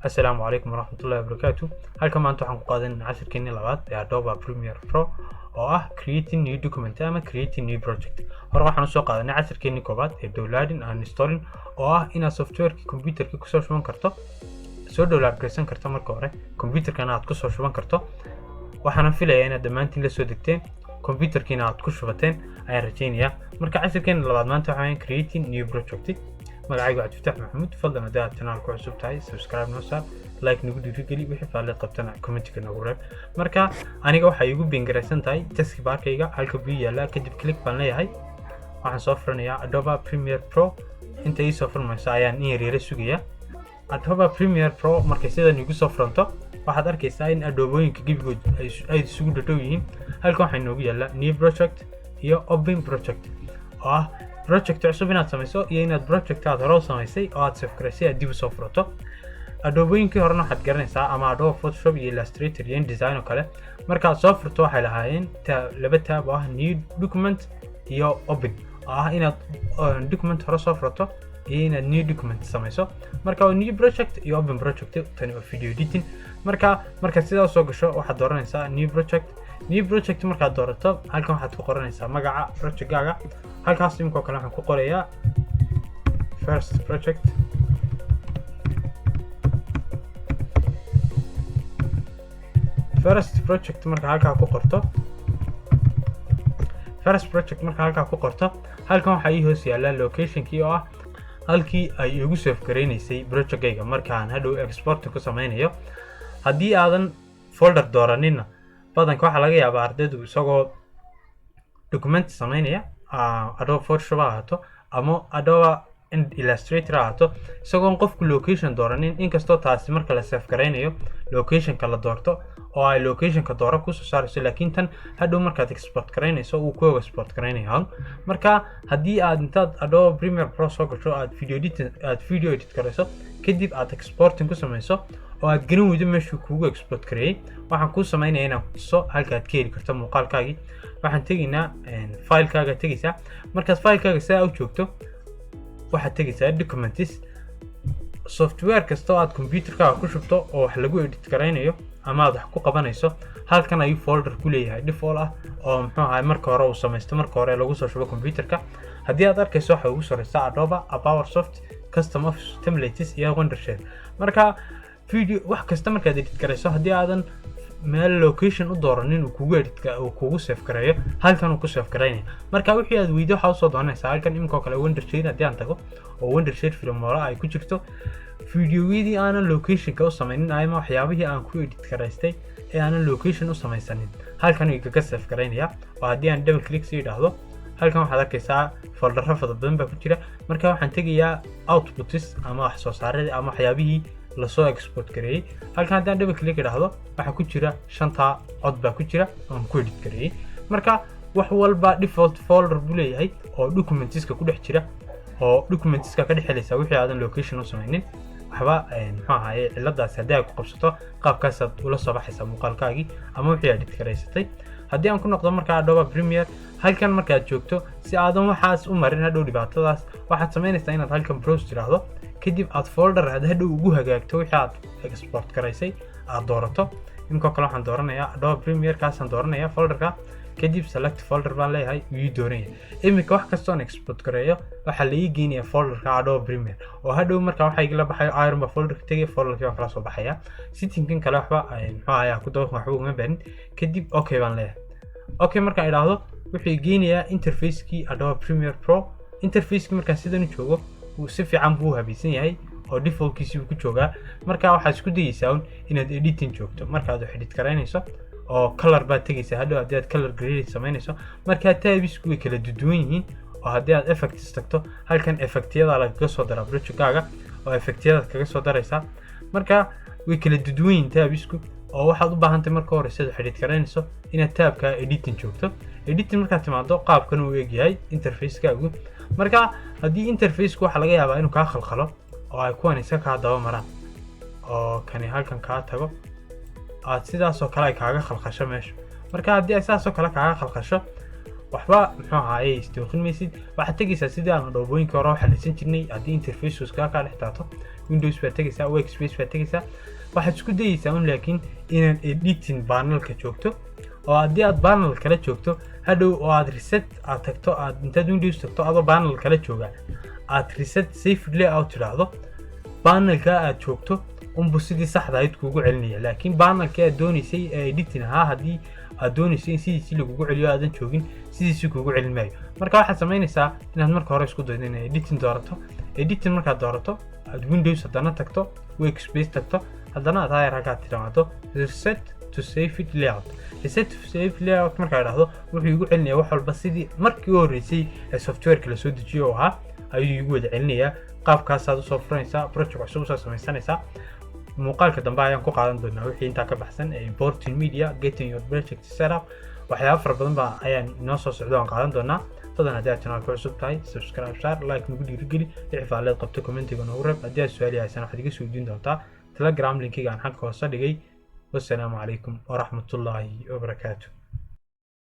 Assalaamu calaykum waraxmatullahi wabarakaatu. Halkan maanta waxaan ku qaadanayna cashirkeenii labaad ee Adobe Premiere Pro, oo ah creating new document ama creating new project. Hore waxaan usoo qaadanay cashirkeenii koobaad ee downloading and installing, oo ah inaad softwareki computerka kusoo shuban karto, soo download garaysan karto marka hore, computerkana aad kusoo shuban karto. Waxaana filayaa inaad dhammaantiin la soo degteen, computerkiina aad ku shubateen ayaan rajaynayaa. Marka cashirkeena labaad maanta waxaa weeyaan creating new project. Magacaygu Cabdifataax Maxamuud. Fadlan, haddii aad channel ku cusub tahay, subscribe noo saar, like nagu dhiirigeli, wixii faalleed qabtana commentiga nagu reeb. Marka aniga waxay igu pin garaysan tahay taskbarkayga halka buu yaallaa. Kadib click baan leeyahay, waxaan soo furanayaa Adobe Premiere Pro. Inta ii soo furmayso ayaan in yar yara sugayaa. Adobe Premiere Pro markay sidan igu soo furanto, waxaad arkaysaa in adoobooyinka gebigood ay isugu dhadhow yihiin. Halkan waxaa inoogu yaallaa new project iyo open project, oo ah project cusub inaad samayso iyo inaad project aad hore u samaysay oo aad save garaysay aad dib usoo furato. Adoobooyinkii horena waxaad garanaysaa, ama Adobe Photoshop iyo Illustrator iyo InDesign oo kale, markaad soo furto waxay lahaayeen laba tab, oo ah new document iyo open, oo ah inaad document hore soo furato iyo inaad new document samayso. Marka waa new project iyo open project. Tani waa video editing. Marka markaad sidaa usoo gasho, waxaad dooranaysaa new project. New project markaad doorato, halkan waxaad ku qoranaysaa magaca projectgaaga. Halkaas iminkoo kale waxaan ku qorayaa first project. First project marka halkaa ku qorto, first project marka halkaa ku qorto, halkan waxaa ii hoos yaallaa locationkii, oo ah halkii ay igu save garaynaysay projectgayga markaan hadhow export ku sameynayo. Haddii aadan folder dooranina, badanka waxaa laga yaabaa ardaydu isagoo document sameynaya, Adobe Photoshop ha ahaato ama Adobe Illustrator ha ahaato, isagoon qofku location dooranin, inkastoo taasi marka la save garaynayo locationka la doorto oo ay locationka dooro kusoo saarayso, laakiin tan hadhow markaad export garaynayso uu ku export garaynaya. Marka haddii aad intaad Adobe Premiere Pro soo gasho, aad video edit, aad video edit garayso, kadib aad exporting ku samayso oo aad garan weydo meeshuu kuugu export gareeyey, waxaan kuu samaynaya inaan ku tuso halka aad ka heli karto muuqaalkaagii. Waxaan tegaynaa filekaaga tegaysaa. Markaad filekaaga sidaa u joogto, waxaad tegaysaa documents. Software kasta oo aad computerkaaga ku shubto oo wax lagu edit garaynayo ama aad wax ku qabanayso, halkan ayuu folder ku leeyahay default ah, oo muxuu ahay marka hore uu samaysto, marka hore lagu soo shubo computerka. Haddii aad arkayso, waxa ugu sareysa Adobe, Apowersoft, Custom Office Templates iyo Wondershare. Marka video wax kasta markaad edit garayso, haddii aadan meel location u dooranin uu kugu edit, uu kugu save gareeyo, halkan uu ku save garaynaya. Marka wixii aad weydo waxaa usoo doonaysaa halkan. Iminkoo kale Wondershare haddii aan tago, oo Wondershare Filmora ay ku jirto, videoyadii aanan locationka u samaynin ama waxyaabihii aan ku edit garaystay ee aanan location u samaysanin, halkan igaga save garaynaya. Oo haddii aan double click sii idhaahdo, halkan waxaad arkaysaa foldero fara badan baa ku jira. Marka waxaan tegayaa outputs ama wax soo saaradii ama waxyaabihii lasoo export gareeyey. Halkan haddii aan double click idhaahdo, waxaa ku jira shantaa cod baa ku jira oon ku edit gareeyey. Marka wax walba default folder buu leeyahay oo documentska ku dhex jira, oo documentska ka dhex helaysaa wixii aadan location u samaynin. Waxba muxuu ahaaye ciladaasi haddii ay ku qabsato, qaabkaasaad ula soo baxaysaa muuqaalkaagii ama wixii aad edit garaysatay. Haddii aan ku noqdo markaa Adobe Premiere, halkan markaad joogto, si aadan waxaas u marin hadhow dhibaatadaas, waxaad samaynaysaa inaad halkan browse tiraahdo, kadib aad folder aad hadhow ugu hagaagto wixii aad export garaysay aad doorato. Iminkoo kale waxaan dooranayaa Adobe Premiere, kaasaan dooranayaa folderka. Kadib select folder baan leeyahay, wuu ii dooranaya. Iminka wax kastoon export gareeyo waxaa la ii geynaya folderka Adobe Premiere, oo hadhow marka waxa igala baxayo iron baa folderka tegay, folderkii baan kala soo baxaya. Settingkan kale waxba muxuu ayaa ku daba, waxba uma baanin. Kadib okay baan leeyahay. Okay markaan idhaahdo, wuxuu geynayaa interfacekii Adobe Premiere Pro. Interfacekii markaan sidan u joogo, wuu si fiican buu u habaysan yahay oo defaultkiisii buu ku joogaa. Marka waxaad isku dayeysaa un inaad editing joogto markaad wax edit garaynayso, oo color baad tegaysaa hadhow haddii aad color grading samaynayso. Markaa tabsku way kala duduwan yihiin, oo haddii aad effects tagto, halkan effectyada lagaga soo daraa projectkaaga, oo effectyadaad kaga soo daraysaa. Marka way kala duduwan yihiin tabsku, oo waxaad u baahantahay marka hore sidaad wax edit garaynayso inaad tabka editing joogto. Editing markaad timaado, qaabkan uu egyahay interfacekaagu. Marka haddii interfaceku waxaa laga yaabaa inuu kaa khalkhalo oo ay kuwan iska kaa daba maraan, oo kani halkan kaa tago, aad sidaasoo kale ay kaaga khalkhasho meesha. Marka haddii ay sidaasoo kale kaaga khalkhasho, waxba muxuu ahaaye isdooqin maysid. Waxaad tegaysaa sidii aan dhoobooyinka hore u xalisan jirnay. Haddii interfaces kaa dhex taato, Windows baad tegaysaa, Workspace baad tegaysaa. Waxaad isku dayeysaa un laakiin inaad editing panelka joogto, oo haddii aad panel kala joogto hadhow oo aad reset aad tagto, aad intaad Windows tagto adoo panel kala jooga aad reset saved layout tidhaahdo, panelka aad joogto unbu sidii saxda ahayd kuugu celinaya. Laakiin panelkii aad doonaysay ee editing ahaa, haddii aad doonaysay in sidiisii lagugu celiyo aadan joogin, sidiisii kuugu celin maayo. Marka waxaad samaynaysaa inaad marka hore isku daydo inaad editing doorato. Editing markaad doorato, aad Windows haddana tagto, Workspace tagto, haddana aad hayar halkaad timaado reset to saved layout. Reset to saved layout markaa idhaahdo, wuxuu igu celinayaa wax walba sidii markii u horreysay ee softwareka lasoo dejiyo oo ahaa ayuu igu wada celinayaa. Qaabkaasaad usoo furanaysaa, project cusub usoo samaysanaysaa. Muuqaalka dambe ayaan ku qaadan doonaa wixii intaa ka baxsan ee importing media, getting your project setup. Waxyaaba fara badan baa ayaan inoo soo socdo aan qaadan doonaa. Fadlan, haddii aad channelka cusub tahay, subscribe saar, like nagu dhiirigeli. Wixii faalleed qabto commentiga noogu reeb. Haddii aad su-aal haysan, waxaad iga soo weydiin doontaa Telegram linkiga aan xagga hoose dhigay. Wassalaamu calaykum waraxmatullaahi wabarakaatu.